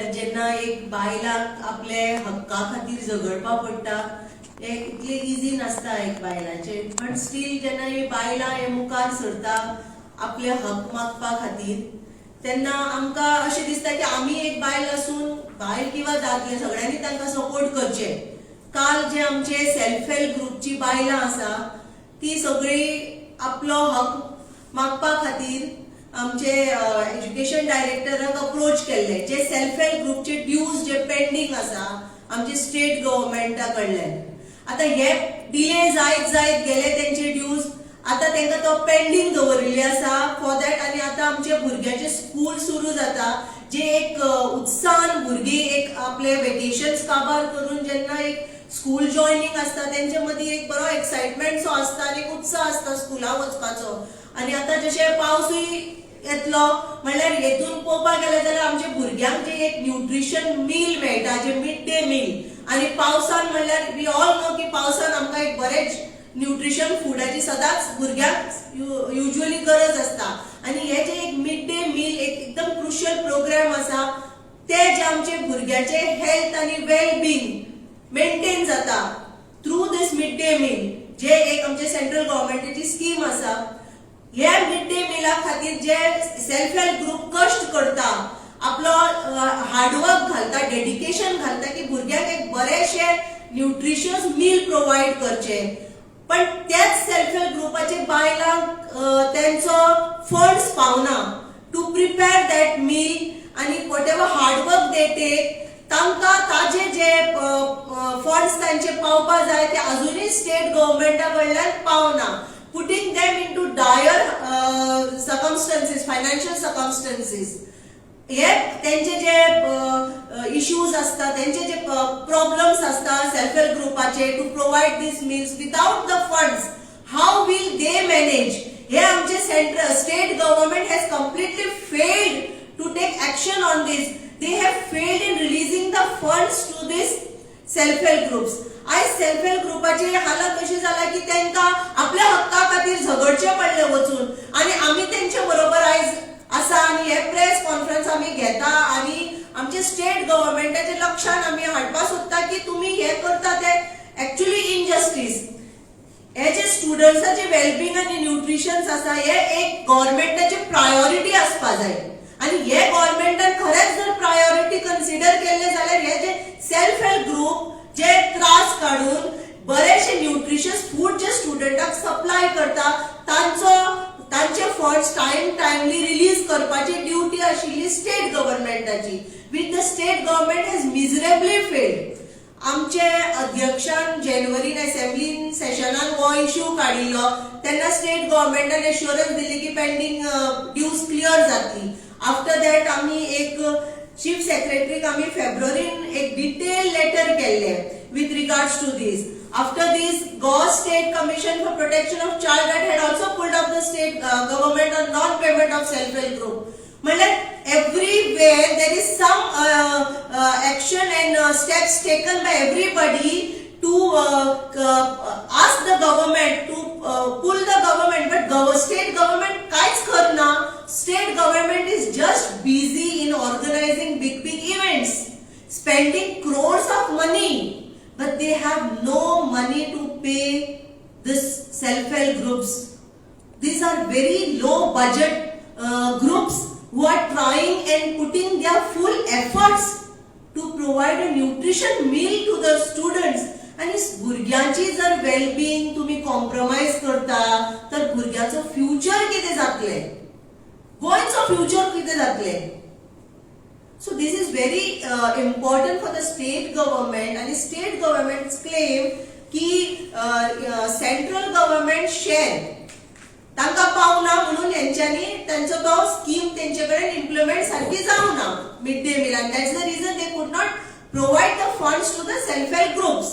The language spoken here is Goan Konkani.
म्हणल्यार जेन्ना एक बायलांक आपले हक्का खातीर झगडपा पडटा, हें इतलें इजी नासता एक बायलांचेर. पण स्टील जेन्ना ही बायलां हे मुखार सरता आपले हक मागपा खातीर, तेन्ना आमकां अशें दिसता की आमी एक बायल आसून, बायल किंवा दादले, सगळ्यांनी तांकां सपोर्ट करचे. काल जे आमचे सेल्फ हेल्प ग्रुपची बायलां आसा, ती सगळी आपलो हक मागपा खातीर आमचे एज्युकेशन डायरेक्टराक अप्रोच केल्ले, जे सेल्फ हेल्प ग्रुपचे ड्यूज जे पेंडींग आसा आमचे स्टेट गव्हर्मेंटा कडल्यान. आता हे डिले जायत जायत गेले तेंचे ड्यूज. आता तांकां तो पेंडींग दवरिल्ले आसा फॉर that. आनी आतां आमचे भुरग्यांचे स्कूल सुरू जाता, जे एक उत्साहान भुरगीं एक आपले वेकेशन काबार करून जेन्ना एक स्कूल जॉयनींग आसता, तेंचे मदीं एक बरो एक्सायटमेंट सो आसता आनी एक उत्साह आसता स्कुला वचपाचो. आनी आतां जशें पावसूय येतलो, म्हणल्यार हेतून पळोवपाक गेले जाल्यार आमच्या भुरग्यांक जे एक न्युट्रिशन मील मेळटा, जे मिड डे मील, आनी पावसान म्हणल्यार we all know की पावसान आमकां एक बरेच न्युट्रिशन फुडाची सदांच भुरग्यांक युजली गरज आसता. आनी हे जे एक मिड डे मील एक एकदम क्रुशियल प्रोग्राम आसा, ते जे आमचे भुरग्याचे हेल्थ आनी वेल बींग मेंटेन जाता through this mid day meal, जे एक आमचे सेंट्रल गव्हर्मेंटाची स्कीम आसा. ह्या मिड डे मिला खातीर जे सेल्फ हेल्प ग्रुप कश्ट करता, आपलो हार्डवर्क घालता, डेडिकेशन घालता की भुरग्यांक एक बरेशे न्युट्रिशियस मील प्रोवायड करचे, पण त्याच सेल्फ हेल्प ग्रुपाचे बायलांक तेंचो फंड्स पावना टू प्रिपेर that मील. आनी whatever hard work they take, तांकां ताजे जे फंड्स तांचे पावपा जाय, ते अजुनूय स्टेट गव्हर्मेंटा कडल्यान पावना, putting them into dire circumstances, financial circumstances. हे तेंचे जे इश्यूज आसता, तेंचे जे प्रॉब्लम्स आसता सेल्फ हेल्प ग्रुपाचे to provide these meals, without the funds how will they manage? हे आमचे central state government has completely failed to take action on this. They have failed in releasing the funds to this self help groups. आयज सेल्फ हेल्प ग्रुपाची हालत कशी जाला की तांकां आपल्या हक्का खातीर झगडचें पडलें वचून. आनी आमी तेंचे बरोबर आयज आसा आनी हे प्रेस कॉन्फरन्स आमी घेता आनी आमचे स्टेट गव्हर्मेंटाच्या लक्षान आमी हाडपा सोदता की तुमी हे करता ते एक्च्युअली इनजस्टीस. हे जे स्टुडंट्साचे वेलबिंग आनी न्युट्रिशन आसा, हे एक गव्हर्मेंटाची प्रायोरिटी आसपा जाय. आनी हे गव्हर्मेंटान खरेंच जर प्रायोरिटी कन्सिडर केल्ले जाल्यार हे जे सेल्फ हेल्प ग्रुप जे त्रास काडून बरेचशे न्युट्रिशियस फूड जे स्टुडंटाक सप्लाय करता, तांचो तांचे फंड्स टायम टायमली रिलीज करपाची ड्युटी आशिल्ली state गव्हर्मेंटाची, which the state government has miserably failed. आमचे अध्यक्षान जानेवारीन असेंब्लीन सेशनान हो इश्यू काडिल्लो, तेन्ना स्टेट गव्हर्मेंटान एश्योरन्स दिली की पेंडींग ड्यूज क्लियर जातली. आफ्टर that आमी एक चीफ सेक्रेटरीक आमी फेब्रुवारीन एक डिटेल लेटर केल्ले with regards to this. After this, Goa State Commission for Protection of Child Right had also pulled up the state government on non-payment of self-help group. म्हणल्यार everywhere there is some action and steps taken by everybody to ask the government to pull the government, but state government कांयच करना. State government is just busy in organizing big big events, spending crores of money, but they have no money to pay this self-help groups. These are very low budget groups who are trying and putting their full efforts to provide a nutrition meal to the students. आणि भुरग्यांची जर वेलबिंग तुम्ही कॉम्प्रोमायज करता तर भुरग्याचो फ्युचर कितें जातलें? गोंयचो फ्युचर कितें जातलें? So this is very important for the state government. आणि स्टेट गव्हर्नमेंट क्लेम की सेंट्रल गव्हर्नमेंट शेअर तांकां पावना म्हणून हेंच्यांनी तांचो तो स्कीम तेंचे कडेन इम्प्लिमेंट सारकी जावना mid day meal, and that's the reason they could not provide the funds to the self help groups.